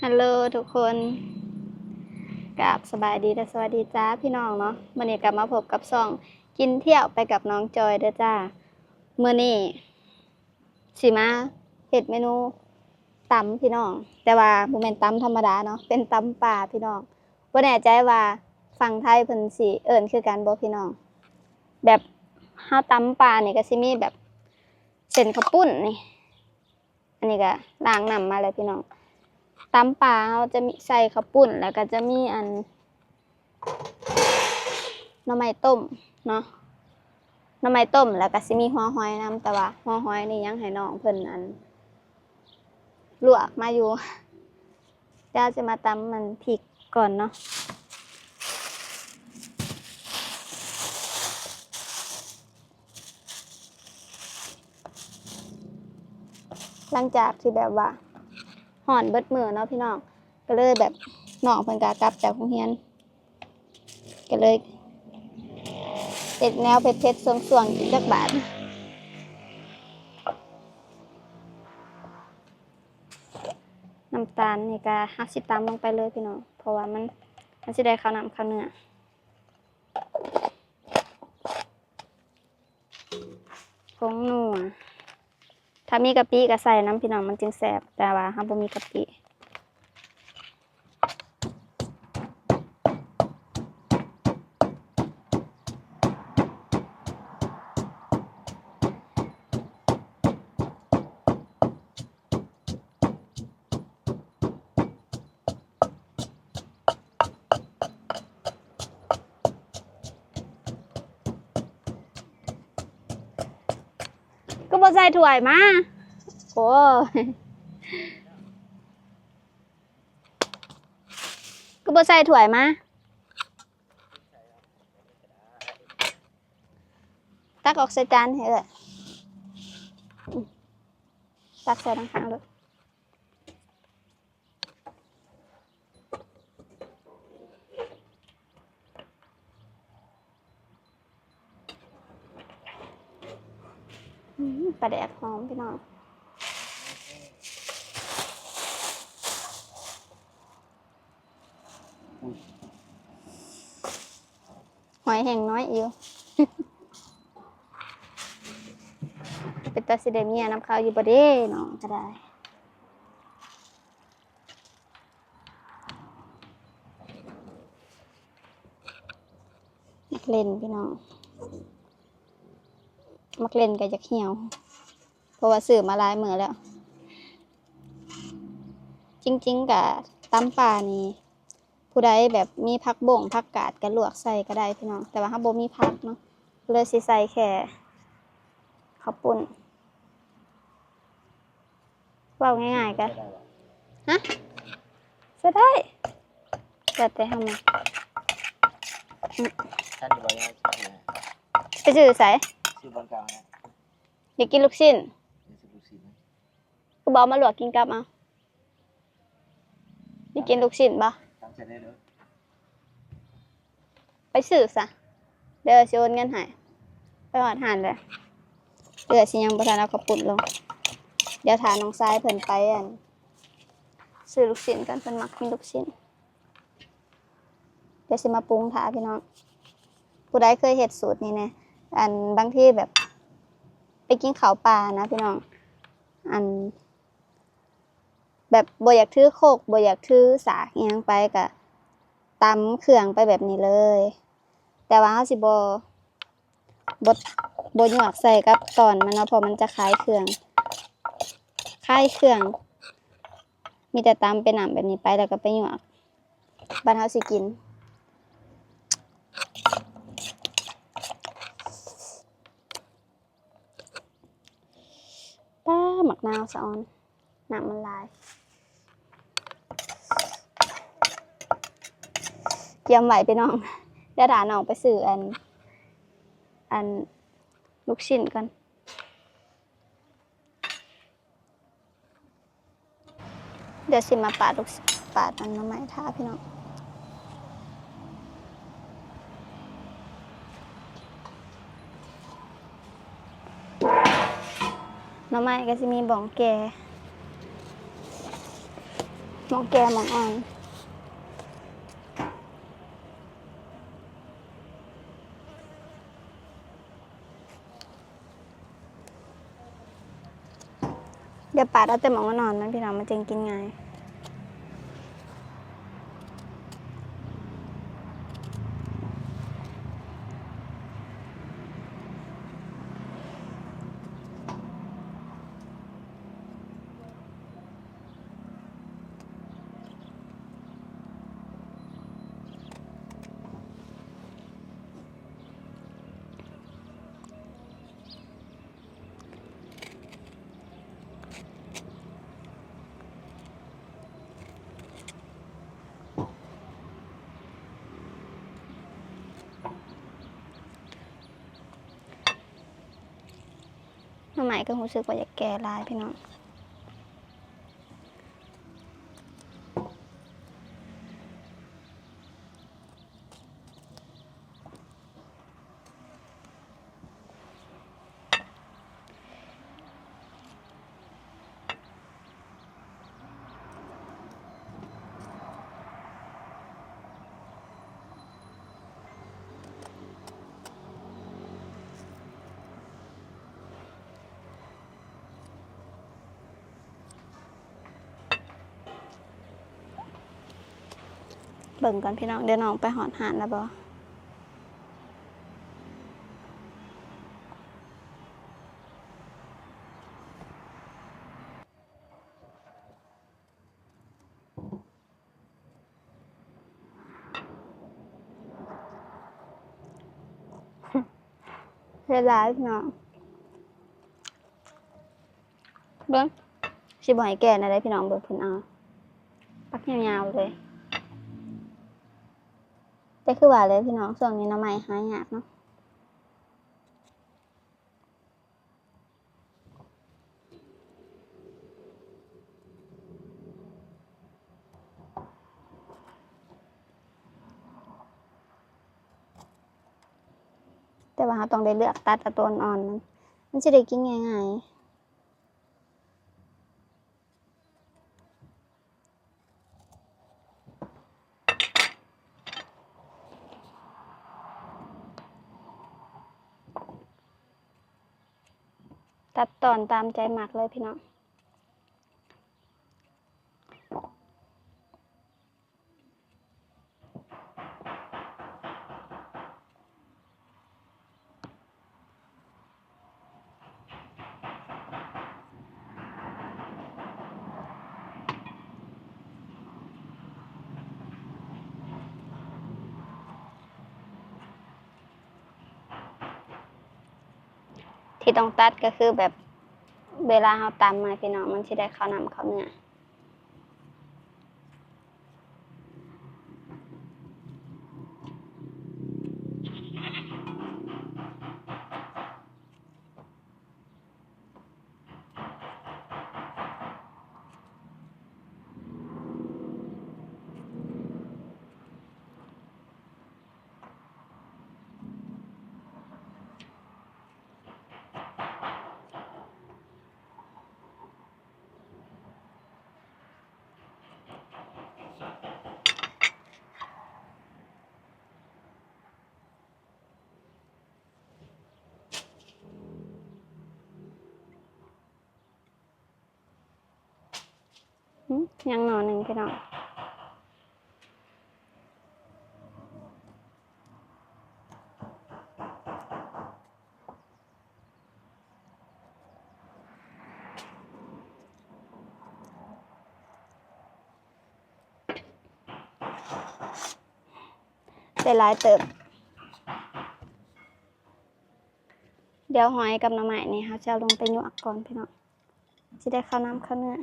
ຮັລໂຫຼທຸກຄົນ ກາບສະບາຍດີ ແລະ ສະຫວັດດີຈ້າພີ່ນ້ອງເນາະ. ມື້ນີ້ກໍມາພົບກັບຊ່ອງກິນທ່ຽວໄປກັບນ້ອງຈອຍເດີຈ້າ. ມື້ນີ້ຊິມາເຮັດເມນູຕຳພີ່ນ້ອງ, ແຕ່ວ່າບໍ່ແມ່ນຕຳທຳມະດາເນາະ, ເປັນຕຳປ່າພີ່ນ້ອງ. ບໍ່ແນ່ໃຈວ່າຝັ່ງໄທເພິ່ນຊິເອີ້ນຄືກັນບໍ່ພີ່ນ້ອງ. ແບບເຮົາຕຳປ່ານີ້ກໍຊິມີແບບເສັ້ນເຂົ້າປຸ້ນນີ້ ອັນນີ້ກໍລ້າງນ້ຳມາແລ້ວພີ່ນ້ອງ. ຕຳປ່າເຮົາຈະມີໃສ່ເຂົ້າປຸ້ນ ແລ້ວກໍຈະມີອັນໜໍ່ໄມ້ຕົ້ມເນາະ, ໜໍ່ໄມ້ຕົ້ມ ແລ້ວກໍຊິມີຫົວຫອຍນຳ, ແຕ່ວ່າຫົວຫອຍນີ້ຍັງໃຫ້ນ້ອງເພິ່ນອັນລວກມາຢູ່. ດຽວຊິມາຕຳອັນພິກກ່ອນເນາະ. ຫຼັງຈາກທີ່ແບບວ່າຮ້ອນເບິດມື້ເນາະພີ່ນ້ອງ, ກໍເລີຍແບບ ນ້ອງເພິ່ນກໍກັບຈາກໂຮງຮຽນ ກໍເລີຍເຮັດແນວເຜັດໆ ສ່ວງໆ ກິນຈັກບາດ. ນ້ຳຕານນີ້ກໍເຮົາຊິຕຳລົງໄປເລີຍພີ່ນ້ອງ, ເພາະວ່າມັນ ມັນຊິໄດ້ເຂົ້ານ້ຳເຂົ້າເນື້ອ. ຜົງນົວ ຖ້າມີກະປິກໍໃສ່ນຳພີ່ນ້ອງ ມັນຈຶ່ງແຊບ, ແຕ່ວ່າເຮົາບໍ່ມີກະປິ. ຄືບໍ່ໃສ່ຖ້ວຍມາ? ໂອ້ຍ ຄືບໍ່ໃສ່ຖ້ວຍມາ? ຕັກອອກໃສ່ຈານໃຫ້ເອື້ອຍ. ຕັກໃສ່ທາງຂ້າງເລີຍ. ອືມ ປາແດກຫອມພີ່ນ້ອງ. ຫອຍແຫ້ງນ້ອຍອີ່ ເປັນຕາຊິໄດ້ເມຍນຳເຂົາຢູ່ບໍ່ເດ ນ້ອງກໍໄດ້. ມັກເຫຼັ້ນພີ່ນ້ອງ ມັກເຫຼັ້ນກໍຢາກຫ່ຽວ ເພາະວ່າຊື້ມາຫຼາຍມື້ແລ້ວ. ຈິງໆ ກະຕຳປ່ານີ້ ຜູ້ໃດແບບມີຜັກບົ້ງຜັກກາດກໍລວກໃສ່ກໍໄດ້ພີ່ນ້ອງ, ແຕ່ວ່າເຮົາບໍ່ມີຜັກເນາະ ເລີຍຊິໃສ່ແຄ່ເຂົ້າປຸ້ນ. ເວົ້າງ່າຍໆ ກໍ ຮະ? ໃສ່ໄດ້ ແລ້ວແຕ່ເຮົາມັກ. ໄປຊື້ໃສ? ຊື້ບ່ອນເກົ່ານະ. ຢາກກິນລູກຊິ້ນ ຢາກກິນລູກຊິ້ນ. ຄືບໍ່ເອົາມາລວກກິນກັບເອົາ? ໄດ້ກິນລູກຊິ້ນບໍ່? ຕຳໃສ່ໄດ້ເດີ. ໄປຊື້ຊະ ດຽວຊິໂອນເງິນໃຫ້. ໄປຮອດຮ້ານແລ້ວ ເອື້ອຍຊິຍັງບໍ່ທັນເອົາເຂົ້າປຸ້ນລົງ. ດຽວຖ້ານ້ອງຊາຍເພິ່ນໄປ ອັນ ຊື້ລູກຊິ້ນກ່ອນ ເພິ່ນມັກກິນລູກຊິ້ນ. ດຽວຊິມາປຸງຖ້າພີ່ນ້ອງ. ຜູ້ໃດເຄີຍເຮັດສູດນີ້ແດ່? ອັນ ບາງທີແບບໄປກິນເຂົ້າປ່ານະພີ່ນ້ອງ ອັນ ແບບບໍ່ຢາກຖືໂຄກ ບໍ່ຢາກຖືສາກອີ່ຫຍັງໄປ ກະຕຳເຄື່ອງໄປແບບນີ້ເລີຍ. ແຕ່ວ່າເຮົາຊິບໍ່ ບໍ່ ບໍ່ຫຍວກໃສ່ກັບຕອນມັນເນາະ ເພາະມັນຈະຄາຍເຄື່ອງ ຄາຍເຄື່ອງ. ມີແຕ່ຕຳເປັນນ້ຳແບບນີ້ໄປ ແລ້ວກໍໄປຫຍວກ ບັດເຮົາຊິກິນ. ປ້າ ໝາກນາວສະອອນ ນ້ຳມັນຫຼາຍ. ກຽມໄວ້ພີ່ນ້ອງ ດຽວຖ້ານ້ອງໄປຊື້ອັນ ອັນ ລູກຊິ້ນກ່ອນ. ດຽວຊິມາປາດລູກ ປາດອັນໜໍ່ໄມ້ຖ້າພີ່ນ້ອງ. ໜໍ່ໄມ້ກໍຊິມີບ່ອງແກ່. ໝ່ອງແກ່ໝ່ອງອ່ອນ. ດຽວປາດເອົາແຕ່ໝ່ອງອ່ອນໆມັນ ພີ່ນ້ອງ, ມັນຈຶ່ງກິນງ່າຍ. ໜໍ່ໄມ້ກໍຮູ້ສຶກວ່າຢາກແກ່ຫຼາຍ ພີ່ນ້ອງ. ເບິ່ງກ່ອນ ພີ່ນ້ອງ, ດຽວນ້ອງໄປຮອດຮ້ານແລ້ວບໍ່? ເສຍດາຍ ພີ່ນ້ອງ. ເບິ່ງ ຊິບໍ່ໃຫ້ແກ່ແນວໃດ ພີ່ນ້ອງ. ເບິ່ງເພິ່ນເອົາປັກຍາວໆເລີຍ. ແຕ່ຄືວ່າແຫຼະ ພີ່ນ້ອງ, ຊ່ວງນີ້ໜໍ່ໄມ້ຫາຍາກເນາະ. ແຕ່ວ່າເຮົາຕ້ອງໄດ້ເລືອກຕັດເອົາຕົວອ່ອນໆມັນ, ມັນຊິໄດ້ກິນງ່າຍໆ. ຕັດຕອນຕາມໃຈມັກເລີຍ ພີ່ນ້ອງ. ທີ່ຕ້ອງຕັດກໍຄືແບບເວລາເຮົາຕຳມາ ພີ່ນ້ອງ, ມັນຊິໄດ້ເຂົ້ານ້ຳເຂົ້າເນື້ອ. ຫືມ ຍັງໜໍ່ໜຶ່ງ ພີ່ນ້ອງ. ໄດ້ຫຼາຍເຕີບ. ດຽວຫອຍກັບໜໍ່ໄມ້ນີ້ ເຮົາຈະເອົາລົງໄປຫຍວກກ່ອນ ພີ່ນ້ອງ, ຊິໄດ້ເຂົ້ານ້ຳເຂົ້າເນື້ອ.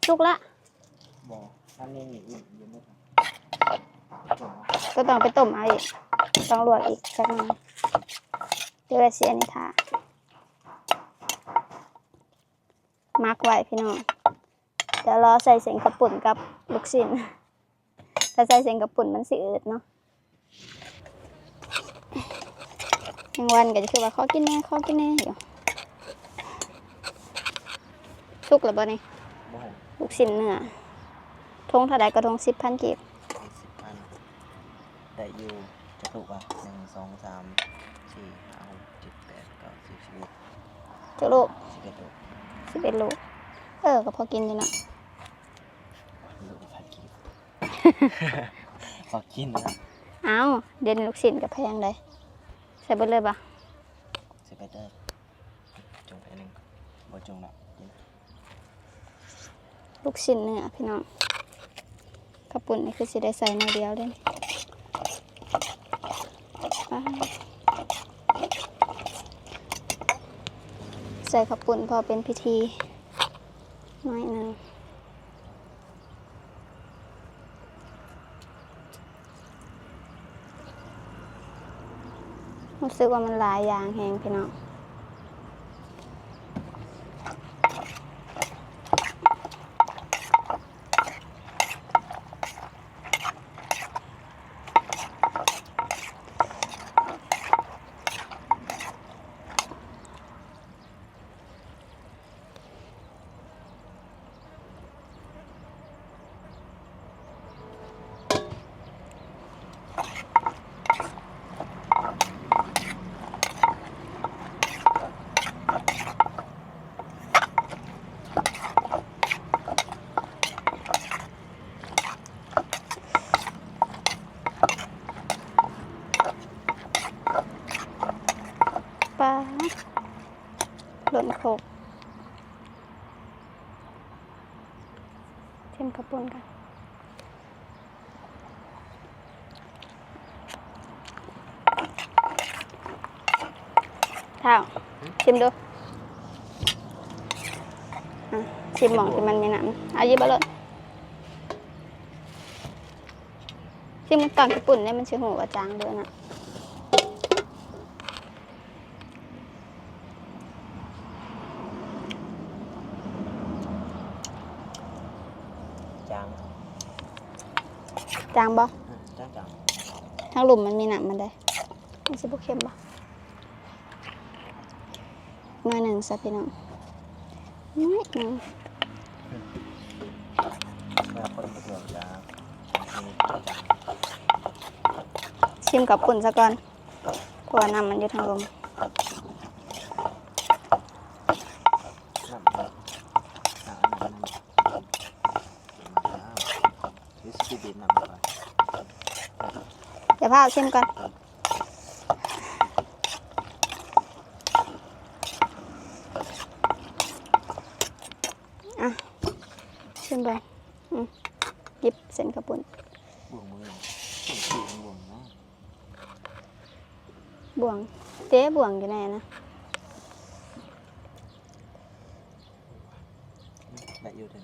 ສຸກລະ? ບໍ່ ອັນນີ້ອີກຢູ່ ບໍ່ທັນ ກໍຕ້ອງໄປຕົ້ມເອົາອີກ. ຕ້ອງລວກອີກຈັກໜ່ອຍ. ດຽວເອື້ອຍຊິອັນນີ້ຖ້າ ໝັກໄວ້ພີ່ນ້ອງ. ດຽວລໍໃສ່ເສັ້ນເຂົ້າປຸ້ນກັບລູກຊິ້ນ. ຖ້າໃສ່ເສັ້ນເຂົ້າປຸ້ນມັນຊິອືດເນາະ. ແມງວັນກໍຈະຄືວ່າ ຂໍກິນແດ່ ຂໍກິນແດ່ຢູ່. ສຸກແລ້ວບໍ່ນີ້? ບໍ່. ລູກຊິ້ນເນື້ອ ຖົງເທົ່າໃດກໍ? ຖົງສິບພັນກີບ. ສິບພັນ ໄດ້ຢູ່. ຈັກລູກວະ? ໜຶ່ງ ສອງ ສາມ ສີ່ ຫ້າ ຫົກ ເຈັດ ແປດ ເກົ້າ ສິບ ສິບເອັດ. ຈັກລູກ? ສິບເອັດລູກ. ສິບເອັດລູກ. ເອີ ກໍພໍກິນຢູ່ນະ. ລູກພັນກີບ. ພໍກິນນະ. ອ້າວ ດຽວນີ້ລູກຊິ້ນກໍແພງເດ້. ໃສ່ເບິດເລີຍບໍ່? ໃສ່ເບິດເລີຍ. ຈຸ່ມໄປໜຶ່ງ. ບໍ່ຈຸ່ມດອກ. ລູກຊິ້ນເນື້ອພີ່ນ້ອງ. ເຂົ້າປຸ້ນນີ້ຄືຊິໄດ້ໃສ່ໜ້ອຍດຽວເດ້. ປາດ ໃສ່ເຂົ້າປຸ້ນພໍເປັນພິທີໜ້ອຍໜຶ່ງ. ຮູ້ສຶກວ່າມັນຫຼາຍຢ່າງແຮງພີ່ນ້ອງ. ປາດ ລົ້ນໂຄກ. ຊິມເຂົ້າປຸ້ນກ່ອນ. ທ້າວ ຊິມດູ. ອາ ຊິມໝ່ອງທີ່ມັນມີນ້ຳ. ເອົາ ຫຍິບເອົາໂລດ. ຊິມຕອນເຂົ້າປຸ້ນເດ້ ມັນຊິຮູ້ວ່າຈາງເດີນະ. ຈາງ ຈາງບໍ່? ອືມ ຈາງໆ. ທາງລຸ່ມມັນມີນ້ຳມັນເດ້. ມັນຊິບໍ່ເຄັມບໍ່? ໜ້ອຍໜຶ່ງຊະພີ່ນ້ອງ ໜ້ອຍໜຶ່ງ. ແລ້ວຄົນບໍ່ເຊື່ອກໍຢ່າ. ຊິມເຂົ້າປຸ້ນຊະກ່ອນ ເພາະວ່ານ້ຳມັນຢູ່ທາງລຸ່ມ. ດຽວຊິໄປບີບນ້ຳກ່ອນ. ດຽວພາຊິມກ່ອນ. ອ່ະ ຊິມເບິ່ງ. ອືມ ຫຍິບເສັ້ນເຂົ້າປຸ້ນ. ບ່ວງ ບ່ວງ ບ່ວງ ບ່ວງນະ. ບ່ວງ ເດ້ ບ່ວງຢູ່ໃນນັ້ນນະ. ໄດ້ຢູ່ເດ້.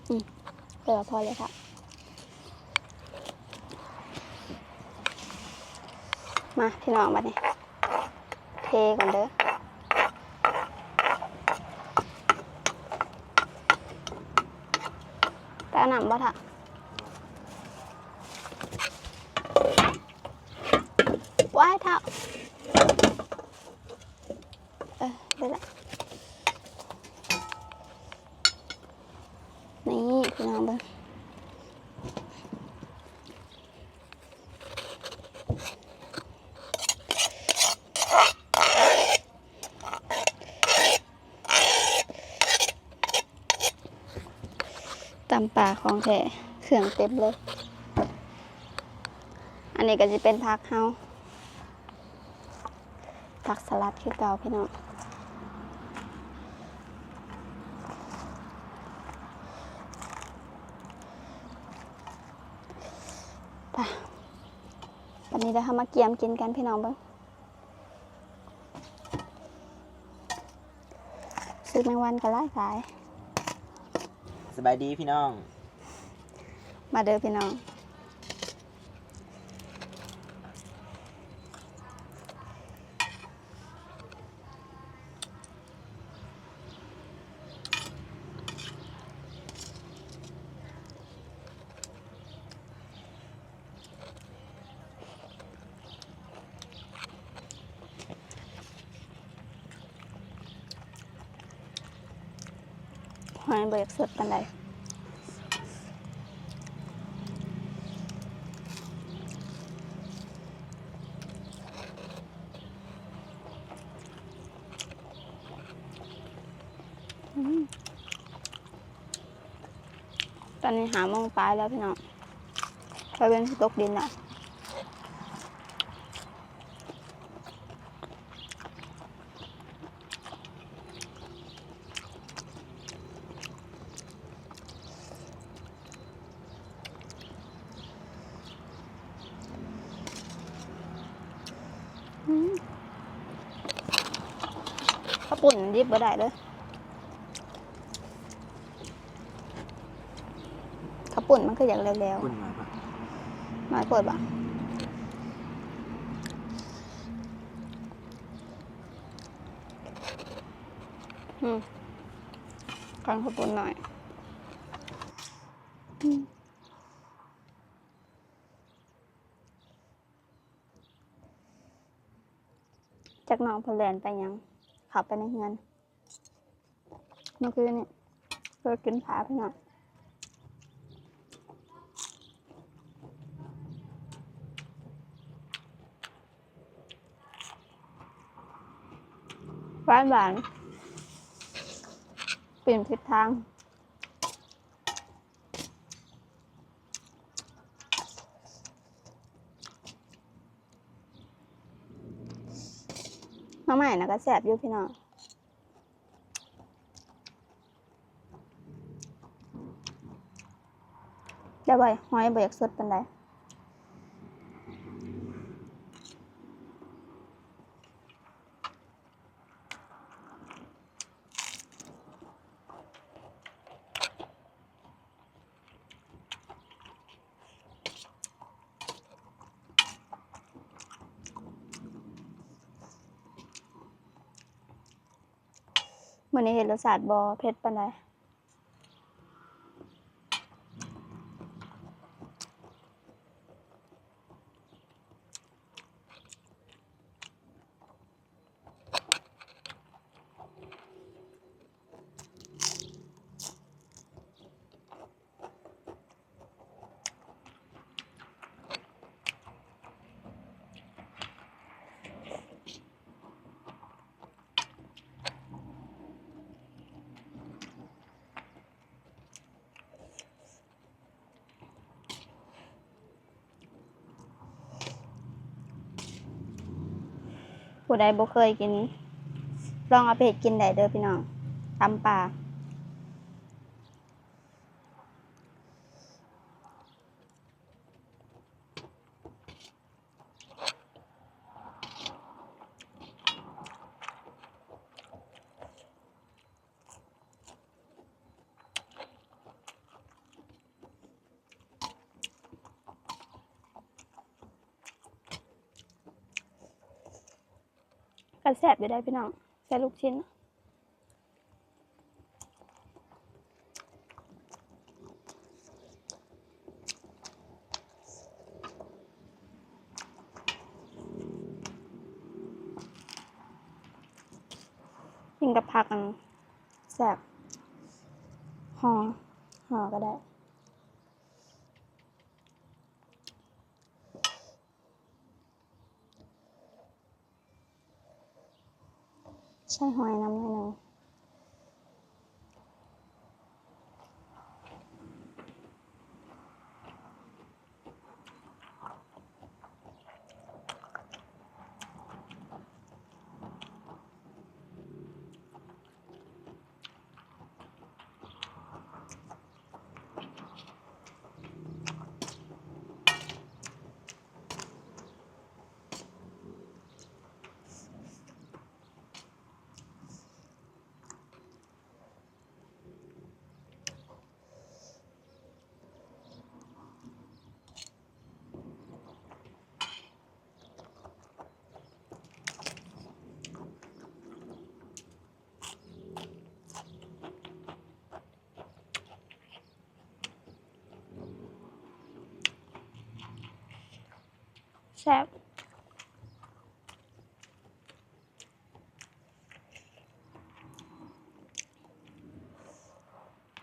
ອືມ ເອີ ພໍແລ້ວ ມາພີ່ນ້ອງ ບັດນີ້ເທກ່ອນເດີ. ໄປເອົານ້ຳບໍ່ທະ? ວ້າຍ ທ້າວ ເອີ ໄດ້ລະ. ນີ້ພີ່ນ້ອງເບິ່ງ ຕຳປາຂອງແທ້ ເຄື່ອງເຕັມເລີຍ. ອັນນີ້ກໍຊິເປັນຜັກເຮົາ ຜັກສະຫຼັດຄືເກົ່າພີ່ນ້ອງ. ໄປ ບັດນີ້ເດີ ເຮົາມາກຽມກິນກັນພີ່ນ້ອງເບິ່ງ. ຊື້ແມງວັນກໍຫຼາຍໆ. ສະບາຍດີພີ່ນ້ອງ. ມາເດີພີ່ນ້ອງ. ຫອຍບໍ່ຢາກສົດປານໃດ. ອືມ ຕອນນີ້ຫ້າໂມງປາຍແລ້ວພີ່ນ້ອງ ຕາເວັນຊິຕົກດິນແລ້ວ. ອືມ ເຂົ້າປຸ້ນດິບບໍ່ໄດ້ເດີ້. ເຂົ້າປຸ້ນມັນຄືຢາກແຫຼວໆ. ປຸ້ນໜ້ອຍປະ? ໜ້ອຍໂພດບໍ? ອືມ ຄັນເຂົ້າປຸ້ນໜ້ອຍ. ອືມ ຈັກນ້ອງເພິ່ນແລ່ນໄປຫຍັງ ເຂົ້າໄປໃນເຮືອນ. ເມື່ອຄືນນີ້ເພິ່ນກິນຜາພີ່ນ້ອງ ຫວານໆ ກິ່ນທິດທາງ. ໜໍ່ໄມ້ນະກໍແຊບຢູ່ພີ່ນ້ອງ ແຕ່ວ່າຫອຍບໍ່ຢາກສົດປານໃດ. ມື້ນີ້ເຮັດລົດຊາດບໍ່ເຜັດປານໃດ. ຜູ້ໃດບໍ່ເຄີຍກິນ ລອງເອົາໄປເຮັດກິນໄດ້ເດີພີ່ນ້ອງ ຕຳປາ. ກໍແຊບຢູ່ເດ້ພີ່ນ້ອງ ໃສ່ລູກຊິ້ນ. ກິນກັບຜັກ ອັນ ແຊບ ຫໍ່ ຫໍ່ກໍໄດ້. ໃສ່ຫອຍນຳໜ້ອຍໜຶ່ງ. ອ ແຊບ.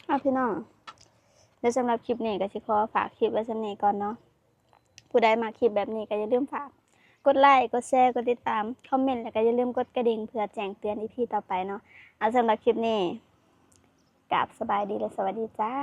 ເອົາ ພີ່ນ້ອງ ແລະ ສຳລັບຄລິບນີ້ກໍຊິຂໍຝາກຄລິບໄວ້ສ່ຳນີ້ກ່ອນເນາະ. ຜູ້ໃດມັກຄລິບແບບນີ້ກໍຢ່າລືມຝາກກົດໄລ ກົດແຊ ກົດຕິດຕາມ ຄອມເມັນ ແລ້ວກໍຢ່າລືມກົດກະດິ່ງເພື່ອແຈ້ງເຕືອນ ອີພີ ຕໍ່ໄປເນາະ. ເອົາ ສຳລັບຄລິບນີ້ ກາບສະບາຍດີ ແລະ ສະຫວັດດີຈ້າ.